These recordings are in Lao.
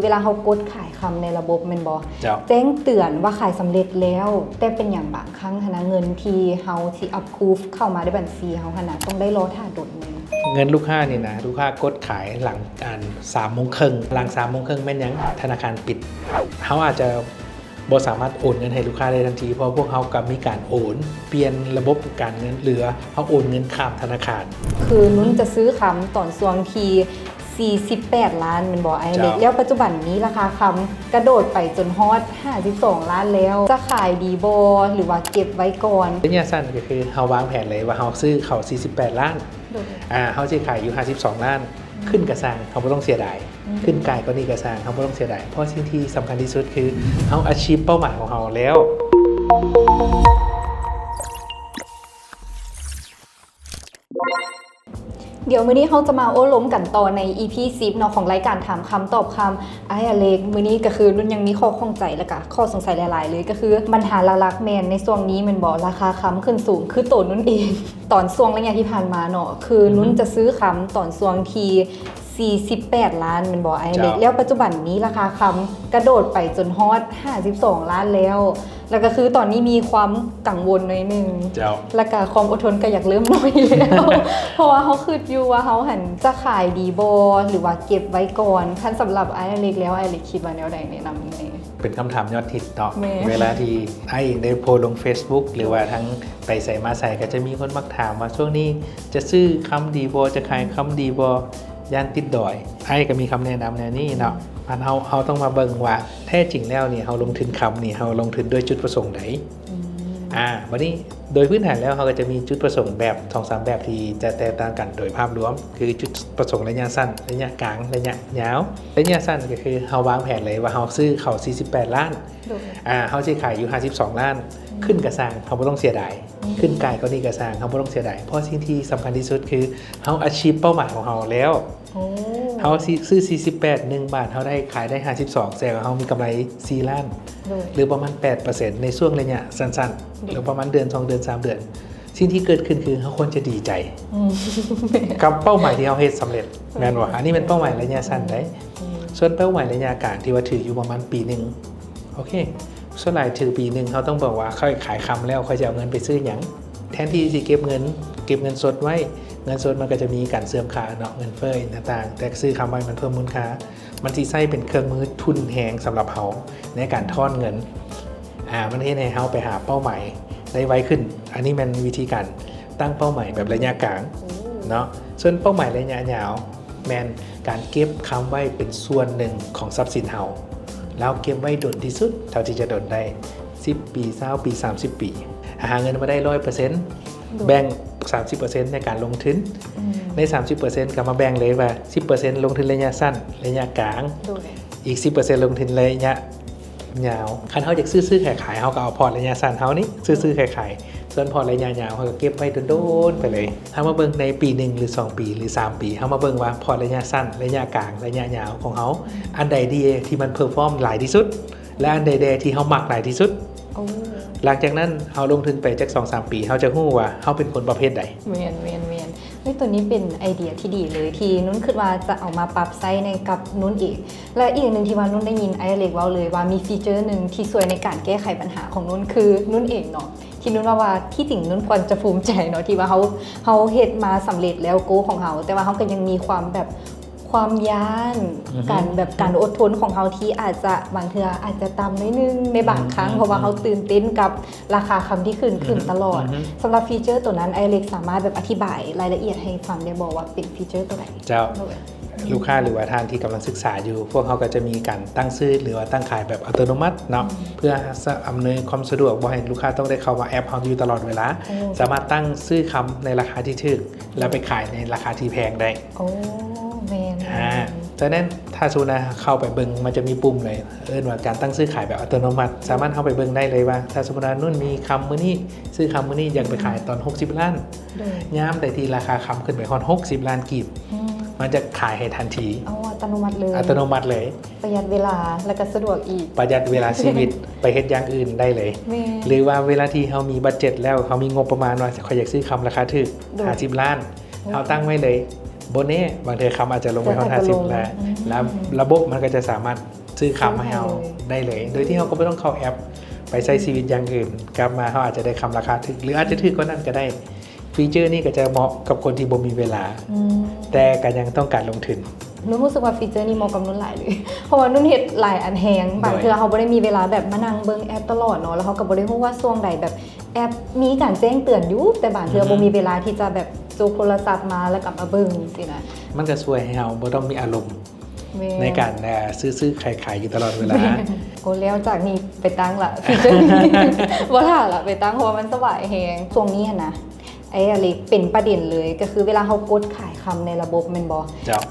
ເວລາເຮົາກົດຂາຍຄຳໃນລະບົບແມ່ນບໍ່? ເຈົ້າ. ແຈ້ງເຕືອນວ່າຂາຍສຳເລັດແລ້ວ, ແຕ່ເປັນຫຍັງບາງຄັ້ງຫັ້ນນະ ເງິນທີ່ເຮົາຊິ approve ເຂົ້າມາໃນບັນຊີເຮົາຫັ້ນນະ ຕ້ອງໄດ້ລໍຖ້າດົນໜຶ່ງ. ເງິນລູກຄ້ານີ້ນະ ລູກຄ້າກົດຂາຍຫຼັງ ອັນ ສາມໂມງເຄິ່ງ. ຫຼັງສາມໂມງເຄິ່ງແມ່ນຫຍັງ? ທະນາຄານປິດ. ເຮົາອາດຈະບໍ່ສາມາດໂອນເງິນໃຫ້ລູກຄ້າໄດ້ທັນທີ ເພາະພວກເຮົາກໍມີການໂອນ ປ່ຽນລະບົບການເງິນ ຫຼືວ່າເຮົາໂອນເງິນຂ້າມທະນາຄານ. ຄືນຸນຈະຊື້ຄຳຕອນຊ່ວງທີ່ສີ່ສິບແປດລ້ານແມ່ນບໍ່ ອ້າຍເລັກ? ເຈົ້າ. ແລ້ວປັດຈຸບັນນີ້ລາຄາຄຳກະໂດດໄປຈົນຮອດຫ້າສິບສອງລ້ານແລ້ວ, ຈະຂາຍດີບໍ່ ຫຼືວ່າເກັບໄວ້ກ່ອນ? ໄລຍະສັ້ນກໍຄືເຮົາວາງແຜນເລີຍວ່າເຮົາຊື້ເຂົ້າສີ່ສິບແປດລ້ານ. ໂດຍ. ອ່າ ເຮົາຊິຂາຍຢູ່ຫ້າສິບສອງລ້ານ. ຂຶ້ນກໍຊ່າງ ເຮົາບໍ່ຕ້ອງເສຍດາຍ. ອືມ. ຂຶ້ນກາຍກວ່ານີ້ກໍຊ່າງ ເຮົາບໍ່ຕ້ອງເສຍດາຍ ເພາະສິ່ງທີ່ສຳຄັນທີ່ສຸດຄືເຮົາ achieve ເປົ້າໝາຍຂອງເຮົາແລ້ວ. ດຽວມື້ນີ້ເຮົາຈະມາໂອ້ລົມກັນຕໍ່ໃນ ອີພີ ສິບເນາະ ຂອງລາຍການຖາມຄຳຕອບຄຳ. ອ້າຍອາເລັກ, ມື້ນີ້ກໍຄືນຸນຍັງມີຂໍ້ຂ້ອງໃຈ ແລ້ວກໍຂໍ້ສົງໄສຫຼາຍໆເລີຍ, ກໍຄືບັນຫາຫຼັກໆແມ່ນໃນຊ່ວງນີ້ແມ່ນບໍ່ ລາຄາຄຳຂຶ້ນສູງ ຄືໂຕນຸນເອງ ຕອນຊ່ວງໄລຍະທີ່ຜ່ານມາເນາະ ຄື ອືຮຶ ນຸນຈະຊື້ຄຳຕອນຊ່ວງທີ່ສີ່ສິບແປດລ້ານແມ່ນບໍ່ ອ້າຍເລັກ? ເຈົ້າ. ແລ້ວປັດຈຸບັນນີ້ລາຄາຄຳກະໂດດໄປຈົນຮອດຫ້າສິບສອງລ້ານແລ້ວ, ແລ້ວກໍຄືຕອນນີ້ມີຄວາມກັງວົນໜ້ອຍໜຶ່ງ. ເຈົ້າ. ແລ້ວກໍຄວາມອົດທົນກໍຢາກເລີ່ມໜ້ອຍແລ້ວ ເພາະວ່າເຮົາຄິດຢູ່ວ່າເຮົາຫັ້ນຈະຂາຍດີບໍ່ ຫຼືວ່າເກັບໄວ້ກ່ອນ? ຄັນສຳລັບອ້າຍອາເລັກແລ້ວ ອ້າຍອາເລັກຄິດວ່າແນວໃດ ແນະນຳແດ່? ເປັນຄຳຖາມຍອດຮິດເນາະ. ແມ່ນ. ເວລາທີ່ອ້າຍເອງໄດ້ໂພສລົງ Facebook ຫຼືວ່າທາງໄປໃສມາໃສ ກໍຈະມີຄົນມັກຖາມວ່າ ຊ່ວງນີ້ຈະຊື້ຄຳດີບໍ່ ຈະຂາຍຄຳດີບໍ່ ຢ້ານຕິດດອຍ. ອ້າຍກໍມີຄຳແນະນຳແນວນີ້ເນາະ. ອັນເຮົາ ເຮົາຕ້ອງມາເບິ່ງວ່າແທ້ຈິງແລ້ວນີ້ ເຮົາລົງທຶນຄຳນີ້ ເຮົາລົງທຶນດ້ວຍຈຸດປະສົງໃດ? ອືມ. ອ່າ ບັດນີ້ໂດຍພື້ນຖານແລ້ວ ເຮົາກໍຈະມີຈຸດປະສົງແບບ ສອງສາມແບບທີ່ຈະແຕກຕ່າງກັນໂດຍພາບລວມ ຄືຈຸດປະສົງໄລຍະສັ້ນ, ໄລຍະກາງ, ໄລຍະຍາວ. ໄລຍະສັ້ນກໍຄືເຮົາວາງແຜນເລີຍວ່າເຮົາຊື້ເຂົ້າສີ່ສິບແປດລ້ານ. ໂດຍ. ອ່າ ເຮົາຊິຂາຍຢູ່ຫ້າສິບສອງລ້ານ. ອືມ. ຂຶ້ນກໍຊ່າງ ເຮົາບໍ່ຕ້ອງເສຍດາຍ. ອືມ. ຂຶ້ນກາຍກວ່ານີ້ກໍຊ່າງ ເຮົາບໍ່ຕ້ອງເສຍດາຍ ເພາະສິ່ງທີ່ສຳຄັນທີ່ສຸດຄືເຮົາ achieve ເປົ້າໝາຍຂອງເຮົາແລ້ວ. ໂອ້. ເຮົາຊື້ສີ່ສິບແປດ ໜຶ່ງບາດ ເຮົາໄດ້ ຂາຍໄດ້ຫ້າສິບສອງ ແສດງວ່າເຮົາມີກຳໄລສີ່ລ້ານ. ໂດຍ. ຫຼືປະມານແປດເປີເຊັນ ໃນຊ່ວງໄລຍະສັ້ນໆ. ໂດຍ. ຫຼືປະມານເດືອນ ສອງເດືອນ ສາມເດືອນ. ສິ່ງທີ່ເກີດຂຶ້ນຄືເຮົາຄວນຈະດີໃຈ ອືມ ກັບເປົ້າໝາຍທີ່ເຮົາເຮັດສຳເລັດ. ແມ່ນບໍ່? ເອີ ອັນນີ້ແມ່ນເປົ້າໝາຍໄລຍະສັ້ນໃດ໋. ອືມ. ສ່ວນເປົ້າໝາຍໄລຍະກາງທີ່ວ່າຖືຢູ່ປະມານປີໜຶ່ງ ໂອເຄ ສ່ວນຫຼາຍຖືປີໜຶ່ງ ເຮົາຕ້ອງບອກວ່າ ຂ້ອຍຂາຍຄຳແລ້ວ ຂ້ອຍຈະເອົາເງິນໄປຊື້ຫຍັງ? ແທນທີ່ຊິເກັບເງິນ ເກັບເງິນສົດໄວ້ ເງິນສົດມັນກໍຈະມີການເສື່ອມຄ່າເນາະ ເງິນເຟີ້ອີ່ຫຍັງຕ່າງໆ ແຕ່ຊື້ຄຳໄວ້ມັນເພີ່ມມູນຄ່າ ມັນຊິໃຊ້ເປັນເຄື່ອງມືທຸນແຮງສຳລັບເຮົາໃນການທ້ອນເງິນ. ອ່າ ມັນເຮັດໃຫ້ເຮົາໄປຫາເປົ້າໝາຍໄດ້ໄວຂຶ້ນ. ອັນນີ້ແມ່ນວິທີການຕັ້ງເປົ້າໝາຍແບບໄລຍະກາງ ໂອ້ ເນາະ. ສ່ວນເປົ້າໝາຍໄລຍະຍາວ ແມ່ນການເກັບຄຳໄວ້ເປັນສ່ວນໜຶ່ງຂອງຊັບສິນເຮົາ ແລ້ວເກັບໄວ້ດົນທີ່ສຸດເທົ່າທີ່ຈະດົນໄດ້ ສິບປີ ຊາວປີ ສາມສິບປີ ຫາເງິນມາໄດ້ຮ້ອຍເປີເຊັນ ໂດຍ ແບ່ງສາມສິບເປີເຊັນໃນການລົງທຶນ. ອືມ. ໃນສາມສິບເປີເຊັນກໍມາແບ່ງເລີຍວ່າ ສິບເປີເຊັນລົງທຶນໄລຍະສັ້ນ ໄລຍະກາງ ໂດຍ ອີກສິບເປີເຊັນລົງທຶນໄລຍະຍາວ. ຄັນເຮົາຢາກຊື້ໆຂາຍໆ ເຮົາກໍເອົາພອດໄລຍະສັ້ນເຮົານີ້ຊື້ໆຂາຍໆ ສ່ວນພອດໄລຍະຍາວເຮົາກໍເກັບໄວ້ດົນໆໄປເລີຍ. ເຮົາມາເບິ່ງໃນປີໜຶ່ງ ຫຼື ສອງປີ ຫຼື ສາມປີ ເຮົາມາເບິ່ງວ່າພອດໄລຍະສັ້ນ ໄລຍະກາງ ໄລຍະຍາວຂອງເຮົາ ອືມ ອັນໃດດີທີ່ມັນ perform ຫຼາຍທີ່ສຸດ ແລະ ອັນໃດແດ່ທີ່ເຮົາມັກຫຼາຍທີ່ສຸດ. ໂອ້ ຫຼັງຈາກນັ້ນເຮົາລົງທຶນໄປຈັກສອງສາມປີ ເຮົາຈະຮູ້ວ່າເຮົາເປັນຄົນປະເພດໃດ. ແມ່ນໆໆ ເຮີ້ຍ ຕົວນີ້ເປັນໄອເດຍທີ່ດີເລີຍ ທີ່ນຸ້ນຄິດວ່າຈະເອົາມາປັບໃຊ້ໃນກັບນຸ້ນເອງ. ແລະ ອີກໜຶ່ງທີ່ວ່ານຸ້ນໄດ້ຍິນອ້າຍເລັກເວົ້າເລີຍວ່າມີຟີເຈີໜຶ່ງທີ່ຊ່ວຍໃນການແກ້ໄຂບັນຫາຂອງນຸ້ນ ຄືນຸ້ນເອງເນາະ ທີ່ນຸ້ນວ່າ ວ່າທີ່ຈິງນຸ້ນຄວນຈະພູມໃຈເນາະ ທີ່ວ່າເຮົາ ເຮົາເຮັດມາສຳເລັດແລ້ວ goal ຂອງເຮົາ ແຕ່ວ່າເຮົາກໍຍັງມີຄວາມແບບ ຄວາມຢ້ານ ອືຮຶ ການແບບການອົດທົນຂອງເຮົາທີ່ອາດຈະ ບາງເທື່ອອາດຈະຕ່ຳໜ້ອຍໜຶ່ງໃນບາງຄັ້ງ ອືຮຶ ເພາະວ່າເຮົາຕື່ນເຕັ້ນກັບລາຄາຄຳທີ່ຂຶ້ນ ອືຮຶ ຂຶ້ນຕະຫຼອດ. ອືຮຶ ສຳລັບຟີເຈີຕົວນັ້ນ ອ້າຍເລັກສາມາດແບບອະທິບາຍລາຍລະອຽດໃຫ້ຟັງໄດ້ບໍ່ວ່າເປັນຟີເຈີຕົວໃດ? ເຈົ້າ ໂດຍ ລູກຄ້າ ຫຼືວ່າທ່ານທີ່ກຳລັງສຶກສາຢູ່ ພວກເຮົາກໍຈະມີການຕັ້ງຊື້ ຫຼືວ່າຕັ້ງຂາຍແບບອັດຕະໂນມັດເນາະ ອືມ ເພື່ອອຳນວຍຄວາມສະດວກ ບໍ່ໃຫ້ລູກຄ້າຕ້ອງໄດ້ເຂົ້າມາແອັບເຮົາຢູ່ຕະຫຼອດເວລາ ໂອ້ ສາມາດຕັ້ງຊື້ຄຳໃນລາຄາທີ່ຖືກ ແລ້ວໄປຂາຍໃນລາຄາທີ່ແພງໄດ້. ໂອ້ ແມ່ນໆ ອ່າ ສະນັ້ນ ຖ້າສົມມຸດວ່າເຂົ້າໄປເບິ່ງ ມັນຈະມີປຸ່ມເລີຍ ເອີ້ນວ່າການຕັ້ງຊື້ຂາຍແບບອັດຕະໂນມັດ ສາມາດເຂົ້າໄປເບິ່ງໄດ້ເລີຍວ່າ ຖ້າສົມມຸດວ່ານຸ້ນມີຄຳມື້ນີ້ ຊື້ຄຳມື້ນີ້ ຢາກໄປຂາຍຕອນ ອືມ ຫົກສິບລ້ານ ໂດຍ ຍາມໃດທີ່ລາຄາຄຳຂຶ້ນໄປຮອດຫົກສິບລ້ານກີບ ອືມ ມັນຈະຂາຍໃຫ້ທັນທີ ເອົາອັດຕະໂນມັດເລີຍ ອັດຕະໂນມັດເລີຍ ປະຢັດເວລາ ແລ້ວກໍສະດວກອີກ ປະຢັດເວລາຊີວິດ ໄປເຮັດຢ່າງອື່ນໄດ້ເລີຍ ແມ່ນ ຫຼືວ່າເວລາທີ່ເຮົາມີບັດເຈັດແລ້ວ ເຮົາມີງົບປະມານວ່າ ຂ້ອຍຢາກຊື້ຄຳລາຄາຖືກ ໂດຍ ຫ້າສິບລ້ານ ໂດຍ ເຮົາຕັ້ງໄວ້ເລີຍ ບໍ່ແນ່ ບາງເທື່ອຄຳອາດຈະລົງໄປຮອດຫ້າສິບແລ້ວ ແລ້ວລະບົບມັນກໍຈະສາມາດຊື້ຄຳໃຫ້ເຮົາໄດ້ເລີຍ ໂດຍທີ່ເຮົາກໍບໍ່ຕ້ອງເຂົ້າແອັບ ໄປໃຊ້ຊີວິດຢ່າງອື່ນ ກັບມາເຮົາອາດຈະໄດ້ຄຳລາຄາຖືກ ຫຼືອາດຈະຖືກກວ່ານັ້ນກໍໄດ້. ຟີເຈີນີ້ກໍຈະເໝາະກັບຄົນທີ່ບໍ່ມີເວລາ ແຕ່ກໍຍັງຕ້ອງການລົງທຶນ. ນຸ່ນຮູ້ສຶກວ່າຟີເຈີນີ້ເໝາະກັບນຸ່ນຫຼາຍເລີຍ ເພາະວ່ານຸ່ນເຮັດຫຼາຍອັນແຮງ ບາງເທື່ອເຮົາບໍ່ໄດ້ມີເວລາແບບມານັ່ງເບິ່ງແອັບຕະຫຼອດເນາະ ແລ້ວເຮົາກໍບໍ່ໄດ້ຮູ້ວ່າຊ່ວງໃດແບບ ແອັບມີການແຈ້ງເຕືອນຢູ່ ແຕ່ບາງເທື່ອບໍ່ມີເວລາທີ່ຈະແບບຈົກໂທລະສັບມາ ແລ້ວກໍມາເບິ່ງຊີ້ນະ. ມັນກໍຊ່ວຍໃຫ້ເຮົາບໍ່ຕ້ອງມີອາລົມໃນການຊື້ໆຂາຍໆຢູ່ຕະຫຼອດເວລາ. ໂອ້ ແລ້ວຈາກນີ້ໄປຕັ້ງລະ ບໍ່ຖ້າລະ ໄປຕັ້ງ ເພາະວ່າມັນສະບາຍແຮງ. ຊ່ວງນີ້ຫັ້ນນະ ອ້າຍອາເລັກ ເປັນປະເດັນເລີຍ ກໍຄືເວລາເຮົາກົດຂາຍຄຳໃນລະບົບແມ່ນບໍ່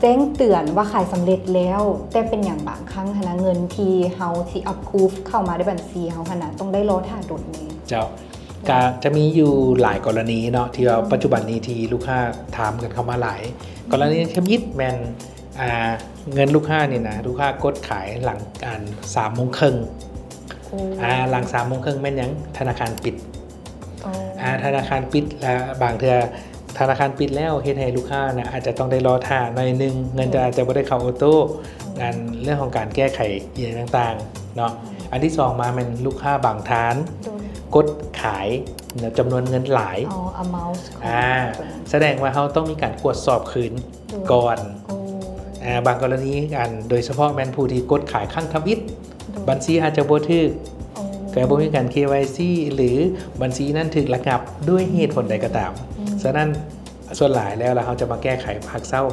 ແຈ້ງເຕືອນວ່າຂາຍສຳເລັດແລ້ວ ແຕ່ເປັນຫຍັງບາງຄັ້ງຫັ້ນນະ ເງິນທີ່ເຮົາຊິ approve ເຂົ້າມາໃນບັນຊີເຮົາຫັ້ນນະ ຕ້ອງໄດ້ລໍຖ້າດົນແດ່. ເຈົ້າ ກະຈະມີຢູ່ຫຼາຍກໍລະນີເນາະ ທີ່ວ່າປັດຈຸບັນນີ້ທີ່ລູກຄ້າຖາມກັນເຂົ້າມາຫຼາຍ ກໍລະນີທຳອິດແມ່ນ ອ່າ ເງິນລູກຄ້ານີ້ນະ ລູກຄ້າກົດຂາຍຫຼັງ ອັນ ສາມໂມງເຄິ່ງ ໂອ້ ອ່າ ຫຼັງສາມໂມງເຄິ່ງແມ່ນຫຍັງ? ທະນາຄານປິດ ໂອ້ ອ່າ ທະນາຄານປິດ ແລະ ບາງເທື່ອທະນາຄານປິດແລ້ວ ເຮັດໃຫ້ລູກຄ້ານະ ອາດຈະຕ້ອງໄດ້ລໍຖ້າໜ້ອຍໜຶ່ງ ເງິນຈະອາດຈະບໍ່ໄດ້ເຂົ້າໂອໂຕ້ ອັນເລື່ອງຂອງການແກ້ໄຂອີ່ຫຍັງຕ່າງໆເນາະ. ອັນທີສອງມາແມ່ນລູກຄ້າບາງທ່ານ ໂດຍ ກົດຂາຍ ຈຳນວນເງິນຫຼາຍ ອໍ amount ຂອງ ອ່າ ສະແດງວ່າເຮົາຕ້ອງມີການກວດສອບຄືນ ໂດຍ ກ່ອນ ໂອ້ ອ່າ ບາງກໍລະນີ ອັນ ໂດຍສະເພາະແມ່ນຜູ້ທີ່ກົດຂາຍຄັ້ງທຳອິດ ໂດຍ ບັນຊີອາດຈະບໍ່ຖືກ ໂອ້ ກໍບໍ່ມີການ ເຄວາຍຊີ ຫຼື ບັນຊີນັ້ນຖືກລະງັບດ້ວຍເຫດຜົນໃດກໍຕາມ. ອືມ ສະນັ້ນ ສ່ວນຫຼາຍແລ້ວ ລະເຮົາຈະມາແກ້ໄຂພາກເຊົ້າ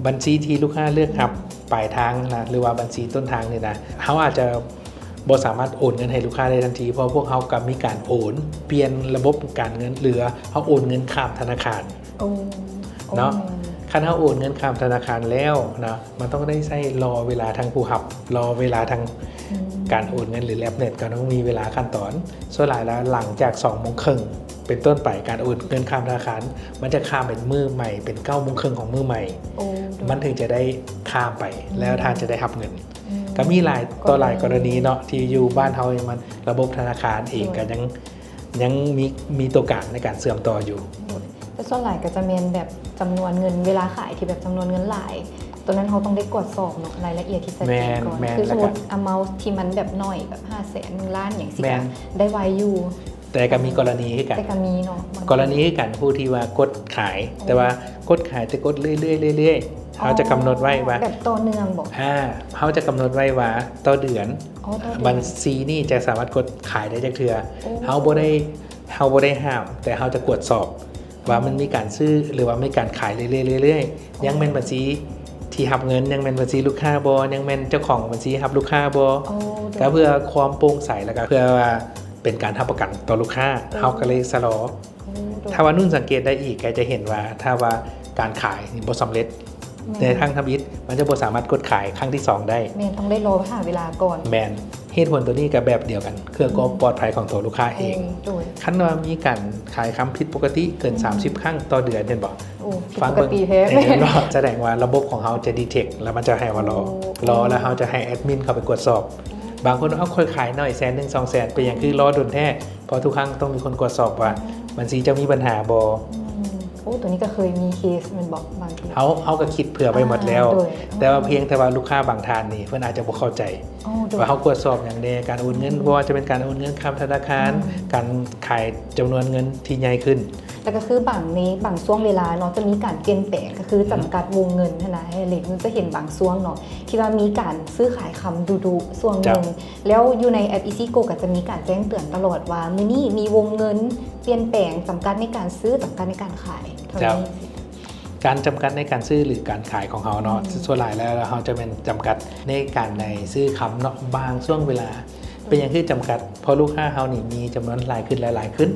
ບັນຊີທີ່ລູກຄ້າເລືອກຮັບປາຍທາງນະ ຫຼືວ່າບັນຊີຕົ້ນທາງນີ້ນະ ເຮົາອາດຈະບໍ່ສາມາດໂອນເງິນໃຫ້ລູກຄ້າໄດ້ທັນທີ ເພາະພວກເຮົາກໍມີການໂອນ ປ່ຽນລະບົບການເງິນ ຫຼືວ່າເຮົາໂອນເງິນຂ້າມທະນາຄານ ໂອ້ ເນາະ ຄັນເຮົາໂອນເງິນຂ້າມທະນາຄານແລ້ວນະ ມັນຕ້ອງໄດ້ໃຊ້ລໍເວລາທາງຜູ້ຮັບ ລໍເວລາທາງ ອືມ ການໂອນເງິນ ຫຼື ແລັບເນັດ ກໍຕ້ອງມີເວລາຂັ້ນຕອນ. ສ່ວນຫຼາຍແລ້ວຫຼັງຈາກສອງໂມງເຄິ່ງ ເປັນຕົ້ນໄປ ການໂອນເງິນຂ້າມທະນາຄານ ມັນຈະຂ້າມເປັນມື້ໃໝ່ ເປັນເກົ້າໂມງເຄິ່ງຂອງມື້ໃໝ່ ໂອ້ ມັນເຖິງຈະໄດ້ຂ້າມໄປ ອືມ ແລ້ວທ່ານຈະໄດ້ຮັບເງິນ. ອືມ ກໍມີຫຼາຍຕໍ່ຫຼາຍກໍລະນີເນາະ ທີ່ຢູ່ບ້ານເຮົາມັນ ລະບົບທະນາຄານເອງກໍຍັງ ຍັງມີ ມີຕົວກາງໃນການເຊື່ອມຕໍ່ຢູ່. ໂດຍ ແຕ່ສ່ວນຫຼາຍກໍຈະແມ່ນແບບຈຳນວນເງິນເວລາຂາຍທີ່ແບບຈຳນວນເງິນຫຼາຍ ຕົວນັ້ນເຮົາຕ້ອງໄດ້ກວດສອບເນາະ ລາຍລະອຽດທີ່ຊັດເຈນກ່ອນ. ແມ່ນ ແມ່ນ ຄືສົມມຸດ amount ທີ່ມັນແບບໜ້ອຍ ແບບຫ້າແສນ ໜຶ່ງລ້ານຫຍັງຊີ້ ກໍໄດ້ໄວຢູ່. ແຕ່ກໍມີກໍລະນີຄືກັນ ແຕ່ກໍມີເນາະ ກໍລະນີຄືກັນ ຜູ້ທີ່ວ່າກົດຂາຍ ແຕ່ວ່າກົດຂາຍ ແຕ່ກົດເລື້ອຍໆ ເລື້ອຍໆ ເຮົາຈະກຳນົດໄວ້ວ່າ ແບບຕໍ່ເນື່ອງບໍ? ອ່າ ເຮົາຈະກຳນົດໄວ້ວ່າຕໍ່ເດືອນ ອໍ ຕໍ່ເດືອນ ບັນຊີນີ້ຈະສາມາດກົດຂາຍໄດ້ຈັກເທື່ອ. ໂອ້ ເຮົາບໍ່ໄດ້ ເຮົາບໍ່ໄດ້ຫ້າມ ແຕ່ເຮົາຈະກວດສອບວ່າມັນມີການຊື້ ຫຼືວ່າມີການຂາຍເລື້ອຍໆ ຍັງແມ່ນບັນຊີທີ່ຮັບເງິນ ຍັງແມ່ນບັນຊີລູກຄ້າບໍ່ ຍັງແມ່ນເຈົ້າຂອງບັນຊີຮັບລູກຄ້າບໍ່ ໂອ້ ໂດຍ ກໍເພື່ອຄວາມໂປ່ງໃສ ແລ້ວກໍເພື່ອວ່າເປັນການຮັບປະກັນຕໍ່ລູກຄ້າ ໂດຍ ເຮົາກໍເລີຍຊະລໍ. ໂອ້ ໂດຍ ຖ້າວ່ານຸ່ນສັງເກດໄດ້ອີກ ກໍຈະເຫັນວ່າ ຖ້າວ່າການຂາຍນີ້ບໍ່ສຳເລັດ ແມ່ນ ໃນຄັ້ງທຳອິດ ມັນຈະບໍ່ສາມາດກົດຂາຍຄັ້ງທີສອງໄດ້. ແມ່ນ ຕ້ອງໄດ້ລໍຖ້າເວລາກ່ອນ. ແມ່ນ ເຫດຜົນຕົວນີ້ກໍແບບດຽວກັນ ເພື່ອຄວາມປອດໄພຂອງຕົວລູກຄ້າເອງ. ໂດຍ ຄັນວ່າມີການຂາຍຄຳຜິດປົກກະຕິເກີນ ອືມ ສາມສິບຄັ້ງຕໍ່ເດືອນ ເຫັນບໍ່? ໂອ້ ຜິດປົກກະຕິແທ້. ສະແດງວ່າລະບົບຂອງເຮົາຈະ detect ແລ້ວມັນຈະໃຫ້ເຮົາລໍ ລໍ ແລ້ວເຮົາຈະໃຫ້ແອັດມິນເຂົ້າໄປກວດສອບ. ບາງຄົນ ເອົາ ຂ້ອຍຂາຍໜ້ອຍ ແສນໜຶ່ງ ສອງແສນ ເປັນຫຍັງຄືລໍດົນແທ້? ເພາະທຸກຄັ້ງຕ້ອງມີຄົນກວດສອບວ່າ ອືມ ບັນຊີເຈົ້າມີບັນຫາບໍ່? ອືມ ໂອ້ ຕົວນີ້ກໍເຄີຍມີເຄສແມ່ນບໍ່? ບາງທີ ເຮົາ ເຮົາກໍຄິດເຜື່ອໄວ້ໝົດແລ້ວ ໂດຍ ແຕ່ວ່າພຽງແຕ່ວ່າລູກຄ້າບາງທ່ານນີ້ ເພິ່ນອາດຈະບໍ່ເຂົ້າໃຈ ໂອ້ ໂດຍ ວ່າເຮົາກວດສອບຫຍັງແດ່ ການໂອນເງິນ ອືມ ບໍ່ວ່າຈະເປັນການໂອນເງິນຂ້າມທະນາຄານ ອືມ ການຂາຍຈຳນວນເງິນທີ່ໃຫຍ່ຂຶ້ນ ແລ້ວກໍຄືບາງ ໃນບາງຊ່ວງເວລາເນາະ ຈະມີການປ່ຽນແປງ ກໍຄືຈຳກັດວົງເງິນຫັ້ນນະ ໃຫ້ເລັກ ມັນຈະເຫັນບາງຊ່ວງເນາະ ທີ່ວ່າມີການຊື້ຂາຍຄຳດຸໆ ຊ່ວງໜຶ່ງ ເຈົ້າ ແລ້ວຢູ່ໃນແອັບ Easy Go ກໍຈະມີການແຈ້ງເຕືອນຕະຫຼອດວ່າ ມື້ນີ້ມີວົງເງິນປ່ຽນແປງ ຈຳກັດໃນການຊື້ ຈຳກັດໃນການຂາຍ ເທົ່ານີ້. ເຈົ້າ ການຈຳກັດໃນການຊື້ ຫຼື ການຂາຍຂອງເຮົາເນາະ ອືມ ສ່ວນຫຼາຍແລ້ວເຮົາຈະແມ່ນຈຳກັດໃນການໃນຊື້ຄຳເນາະ ບາງຊ່ວງເວລາ. ເປັນຫຍັງຄືຈຳກັດ? ເພາະລູກຄ້າເຮົານີ້ມີຈຳນວນຫຼາຍຂຶ້ນ ຫຼາຍໆຂຶ້ນ.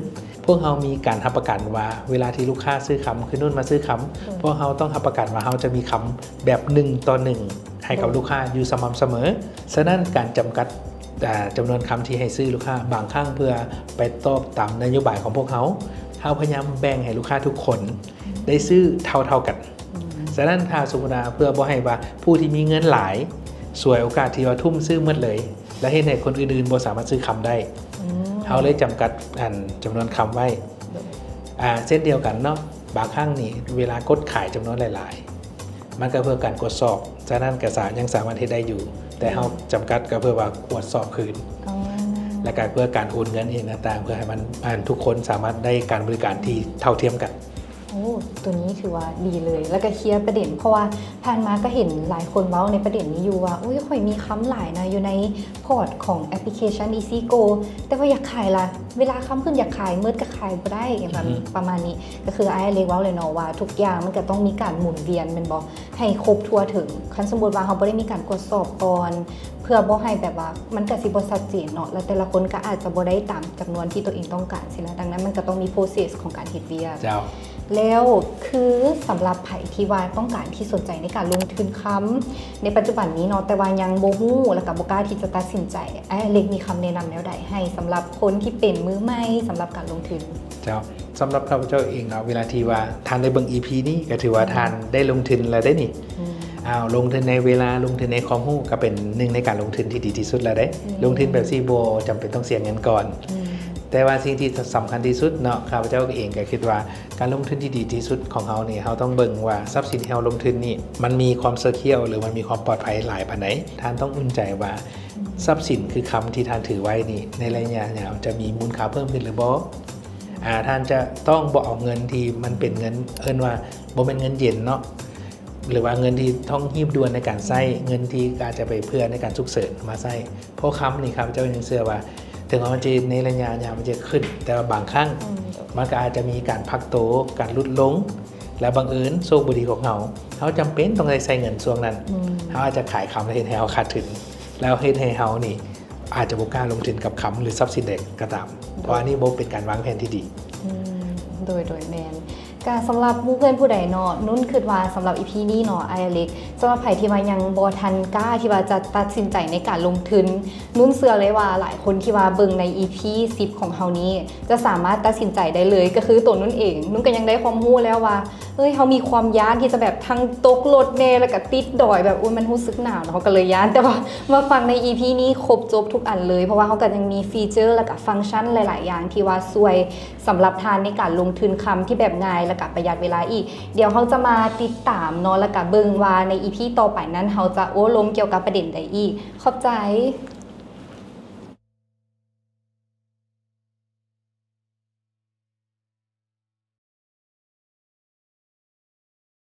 ພວກເຮົາມີການຮັບປະກັນວ່າ ເວລາທີ່ລູກຄ້າຊື້ຄຳ ຄືນຸ່ນມາຊື້ຄຳ ໂດຍ ພວກເຮົາຕ້ອງຮັບປະກັນວ່າ ເຮົາຈະມີຄຳແບບໜຶ່ງຕໍ່ໜຶ່ງໃຫ້ກັບ ໂດຍ ລູກຄ້າຢູ່ສະໝ່ຳສະເໝີ. ສະນັ້ນ ການຈຳກັດ ອ່າ ຈຳນວນຄຳທີ່ໃຫ້ຊື້ລູກຄ້າ ບາງຄັ້ງເພື່ອໄປຕອບຕາມນະໂຍບາຍຂອງພວກເຮົາ, ເຮົາພະຍາຍາມແບ່ງໃຫ້ລູກຄ້າທຸກຄົນ ອືມ ໄດ້ຊື້ເທົ່າໆກັນ. ອືມ ສະນັ້ນ ຖ້າສົມມຸດວ່າ ເພື່ອບໍ່ໃຫ້ວ່າຜູ້ທີ່ມີເງິນຫຼາຍ ສວຍໂອກາດທີ່ວ່າທຸ່ມຊື້ໝົດເລີຍ ແລະ ເຮັດໃຫ້ຄົນອື່ນໆບໍ່ສາມາດຊື້ຄຳໄດ້. ອືມ ເຮົາເລີຍຈຳກັດ ອັນ ຈຳນວນຄຳໄວ້. ໂດຍ ອ່າ ເຊັ່ນດຽວກັນເນາະ ບາງຄັ້ງນີ້ ເວລາກົດຂາຍຈຳນວນຫຼາຍ ມັນກໍເພື່ອການກວດສອບ, ສະນັ້ນກໍສາ ຍັງສາມາດເຮັດໄດ້ຢູ່, ແຕ່ເຮົາຈຳກັດກໍເພື່ອວ່າກວດສອບຄືນ ອໍ ແລ້ວກໍເພື່ອການໂອນເງິນອີກຕ່າງໆ ເພື່ອໃຫ້ມັນ ອັນ ທຸກຄົນສາມາດໄດ້ການບໍລິການທີ່ເທົ່າທຽມກັນ. ໂອ້ ຕົວນີ້ຖືວ່າດີເລີຍ ແລ້ວກໍເຄລຍປະເດັນ ເພາະວ່າຜ່ານມາກໍເຫັນຫຼາຍຄົນເວົ້າໃນປະເດັນນີ້ຢູ່ວ່າ ໂອ້ຍ ຂ້ອຍມີຄຳຫຼາຍນະ ຢູ່ໃນພອດຂອງແອັບພລິເຄຊັນ ອີຊີໂກ ແຕ່ວ່າຢາກຂາຍລະ ເວລາຄຳຂຶ້ນຢາກຂາຍ ເໝິດກໍຂາຍບໍ່ໄດ້ ຫຍັງແບບ ອືຮຶ ປະມານນີ້. ກໍຄືອ້າຍເລັກເວົ້າເລີຍເນາະວ່າ ທຸກຢ່າງມັນກໍຕ້ອງມີການໝູນວຽນແມ່ນບໍ່ ໃຫ້ຄົບທົ່ວເຖິງ. ຄັນສົມມຸດວ່າເຮົາບໍ່ໄດ້ມີການກວດສອບກ່ອນ ເພື່ອບໍ່ໃຫ້ແບບວ່າ ມັນກໍຊິບໍ່ຊັດເຈນເນາະ ແລ້ວແຕ່ລະຄົນກໍອາດຈະບໍ່ໄດ້ຕາມຈຳນວນທີ່ຕົວເອງຕ້ອງການຊີ້ນະ. ດັ່ງນັ້ນມັນກໍຕ້ອງມີໂປຣເຊສຂອງການເຮັດວຽກ. ເຈົ້າ. ແລ້ວຄືສຳລັບໃຜທີ່ວ່າຕ້ອງການທີ່ສົນໃຈໃນການລົງທຶນຄຳໃນປັດຈຸບັນນີ້ເນາະ ແຕ່ວ່າຍັງບໍ່ຮູ້ ແລ້ວກໍບໍ່ກ້າທີ່ຈະຕັດສິນໃຈ, ອ້າຍເລັກມີຄຳແນະນຳແນວໃດໃຫ້ສຳລັບຄົນທີ່ເປັນມືໃໝ່ສຳລັບການລົງທຶນ? ເຈົ້າ. ສຳລັບຂ້າພະເຈົ້າເອງເນາະ ເວລາທີ່ວ່າທ່ານໄດ້ເບິ່ງອີພີນີ້ ກໍຖືວ່າທ່ານໄດ້ລົງທຶນແລ້ວເດ້ນີ້. ອືມ ອ້າວ ລົງທຶນໃນເວລາ ລົງທຶນໃນຄວາມຮູ້ ກໍເປັນໜຶ່ງໃນການລົງທຶນທີ່ດີທີ່ສຸດແລ້ວເດ້. ອືມ ລົງທຶນແບບຊີ້ບໍ່ຈຳເປັນຕ້ອງເສຍເງິນກ່ອນ. ອືມ ແຕ່ວ່າສິ່ງທີ່ສຳຄັນທີ່ສຸດເນາະ ຂ້າພະເຈົ້າເອງກໍຄິດວ່າ ການລົງທຶນທີ່ດີທີ່ສຸດຂອງເຮົານີ້ ເຮົາຕ້ອງເບິ່ງວ່າຊັບສິນທີ່ເຮົາລົງທຶນນີ້ ມັນມີຄວາມເຊື່ອຖື ຫຼື ມັນມີຄວາມປອດໄພຫຼາຍປານໃດ. ທ່ານຕ້ອງອຸ່ນໃຈວ່າ ຊັບສິນຄືຄຳທີ່ທ່ານຖືໄວ້ນີ້ ໃນໄລຍະຍາວຈະມີມູນຄ່າເພີ່ມຂຶ້ນຫຼືບໍ່. ອາ ທ່ານຈະຕ້ອງບໍ່ເອົາເງິນທີ່ມັນເປັນເງິນ ເອີ້ນວ່າບໍ່ແມ່ນເງິນເຢັນເນາະ ຫຼືວ່າເງິນທີ່ຕ້ອງຮີບດ່ວນໃນການໃຊ້, ເງິນທີ່ອາດຈະໄປເພື່ອໃນການສຸກເສີນມາໃຊ້. ເພາະຄຳນີ້ ຂ້າພະເຈົ້າຍັງເຊື່ອວ່າ ເຖິງວ່າມັນຈະໃນໄລຍະຍາວມັນຈະຂຶ້ນ, ແຕ່ວ່າບາງຄັ້ງ ອືມ ມັນກໍອາດຈະມີການພັກໂຕ, ການຫຼຸດລົງ ແລະ ບັງເອີນໂຊກບໍ່ດີຂອງເຮົາ, ເຮົາຈຳເປັນຕ້ອງໄດ້ໃຊ້ເງິນຊ່ວງນັ້ນ. ອືມ ເຮົາອາດຈະຂາຍຄຳ ແລ້ວເຮັດໃຫ້ເຮົາຂາດທຶນ, ແລ້ວເຮັດໃຫ້ເຮົານີ້ ອາດຈະບໍ່ກ້າລົງທຶນກັບຄຳ ຫຼື ຊັບສິນໃດກໍຕາມ, ເພາະອັນນີ້ບໍ່ເປັນການວາງແຜນທີ່ດີ. ອືມ ໂດຍ ໂດຍ ແມ່ນ. ກະສຳລັບໝູ່ເພື່ອນຜູ້ໃດເນາະ, ນຸ້ນຄິດວ່າສຳລັບອີພີນີ້ເນາະ ອ້າຍອາເລັກ, ສຳລັບໃຜທີ່ວ່າຍັງບໍ່ທັນກ້າທີ່ວ່າຈະຕັດສິນໃຈໃນການລົງທຶນ, ນຸ້ນເຊື່ອເລີຍວ່າຫຼາຍຄົນທີ່ວ່າເບິ່ງໃນອີພີສິບຂອງເຮົານີ້ ຈະສາມາດຕັດສິນໃຈໄດ້ເລີຍ. ກໍຄືໂຕນຸ້ນເອງ, ນຸ້ນກໍຍັງໄດ້ຄວາມຮູ້ແລ້ວວ່າ ເອີຍ ເຮົາມີຄວາມຢ້ານທີ່ຈະແບບທັງຕົກລົດແດ່ ແລ້ວກໍຕິດດອຍ ແບບ ໂອ້ຍ ມັນຮູ້ສຶກໜາວເນາະ, ເຮົາກໍເລີຍຢ້ານ. ແຕ່ວ່າມາຟັງໃນອີພີນີ້ຄົບຈົບທຸກອັນເລີຍ, ເພາະວ່າເຮົາກໍຍັງມີຟີເຈີ ແລ້ວກໍຟັງຊັນຫຼາຍໆຢ່າງທີ່ວ່າຊ່ວຍ ສຳລັບທ່ານໃນການລົງທຶນຄຳທີ່ແບບງ່າຍ ແລ້ວກະປະຢັດເວລາອີກ. ດຽວເຮົາຈະມາຕິດຕາມເນາະ ແລ້ວກະເບິ່ງວ່າໃນອີພີຕໍ່ໄປນັ້ນ ເຮົາຈະໂອ້ລົມກ່ຽວກັບປະເດັນໃດອີກ. ຂອບໃຈ.